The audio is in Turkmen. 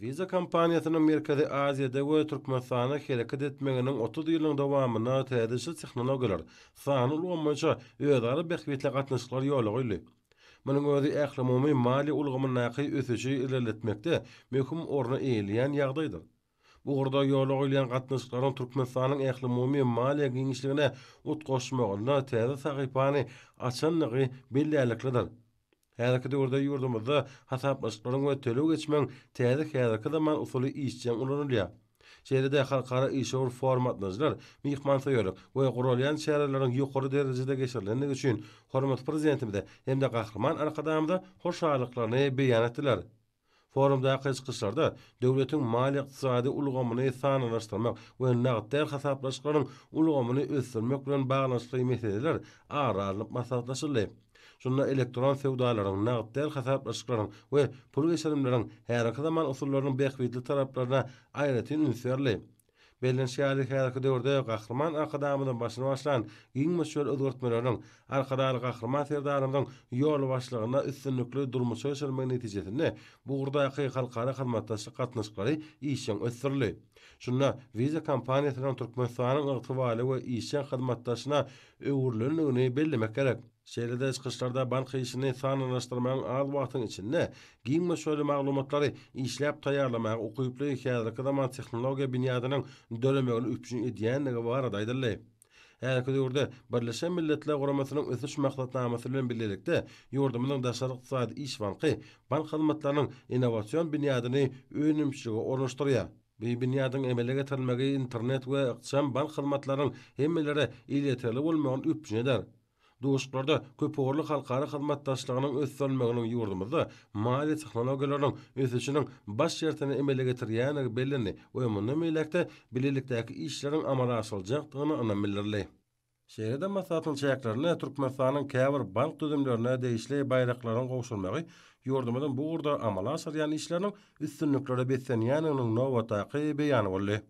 Visa kompaniýasynyň Merkezi Aziýada we Türkmenistanda hereket etmeginiň 30 ýylyň dowamynda täzeçil tehnologiýalar, sanly ulgam boýunça özara bähbitli gatnaşyklar ýola goýuldy. Munuň özi ählumumy maliýe ulgamyndaky ösüşi ilerletmekde möhüm orny eýeleýän ýagdaýdyr. Bu ugurda ýola goýulýan gatnaşyklaryň Türkmenistanyň ählumumy maliýe giňişligine utgaşmagynda täze sahypany açandygy bellärliklidir. Häzirki döwürde ýurdumyzda hasaplaşyklaryň we töleg geçmegiň täze häzirki zaman usuly işjeň ulanylýar. Şeýle-de halkara işewür foruma gatnaşyjylar myhmansöýerlik we guralýan çäreleriň ýokary derejede geçirilendigi üçin hormatly Prezidentimize hem-de Gahryman Arkadagymyza hoşallyklaryny beýan etdiler. Forumdaky çykyşlarda döwletiň maliýe-ykdysady ulgamyny sanlylaşdyrmak we nagt däl hasaplaşyklaryň ulgamyny ösdürmek bilen baglanyşykly meseleler ara alnyp maslahatlaşyldy. Şunda elektron söwdalaryň, nagt däl hasaplaşyklaryň we pul geçirimleriň häzirki zaman usullarynyň bähbitli taraplaryna aýratyn üns berildi. Bellenişi ýaly, häzirki döwürde Gahryman Arkadagymyzyň başyny başlan giň möçberli özgertmeleriniň, Arkadagly Gahryman Serdarymyzyň ýolbaşçylygynda üstünlikli durmuşa geçirilmegi netijesinde bu ugurdaky halkara hyzmatdaşlyk gatnaşyklary işjeň ösdürildi. Şunda Visa kompaniýasynyň Türkmenistanyň ygtybarly we işjeň hyzmatdaşyna öwrülendigini bellemek gerek. Şeýle-de çykyşlarda bank işini sanlylaşdyrmagyň az wagtyň içinde giň möçberli maglumatlary işläp taýýarlamaga ukyply häzirki zaman tehnologiýa binýadynyň döremegini üpjün edýändigi barada aýdyldy. Häzirki döwürde Birleşen Milletler Guramasynyň Ösüş Maksatnamasy bilen bilelikde ýurdumyzyň Daşary ykdysady iş banky bank hyzmatlarynyň innowasion binýadyny önümçilige ornaşdyrýar. Bu binýadyň emele getirilmegi internet we ykjam bank hyzmatlarynyň hemmelere elýeterli bolmagyny üpjün eder. Duşuşyklarda köpugurly halkara hyzmatdaşlygynyň ösdürilmeginiň ýurdumyzda maliýe tehnologiýalarynyň ösüşiniň baş şertini emele getirýändigi bellendi we mundan beýläk-de bilelikdäki işleriň amala aşyryljakdygyna ynam bildirildi. Şeýle-de maslahatyň çäklerinde Türkmenistanyň käbir bank düzümlerine degişli baýraklaryň gowşurylmagy ýurdumyzyň bu ugurda amala aşyrýan işleriniň üstünliklere beslenýändiginiň nobatdaky beýany boldy.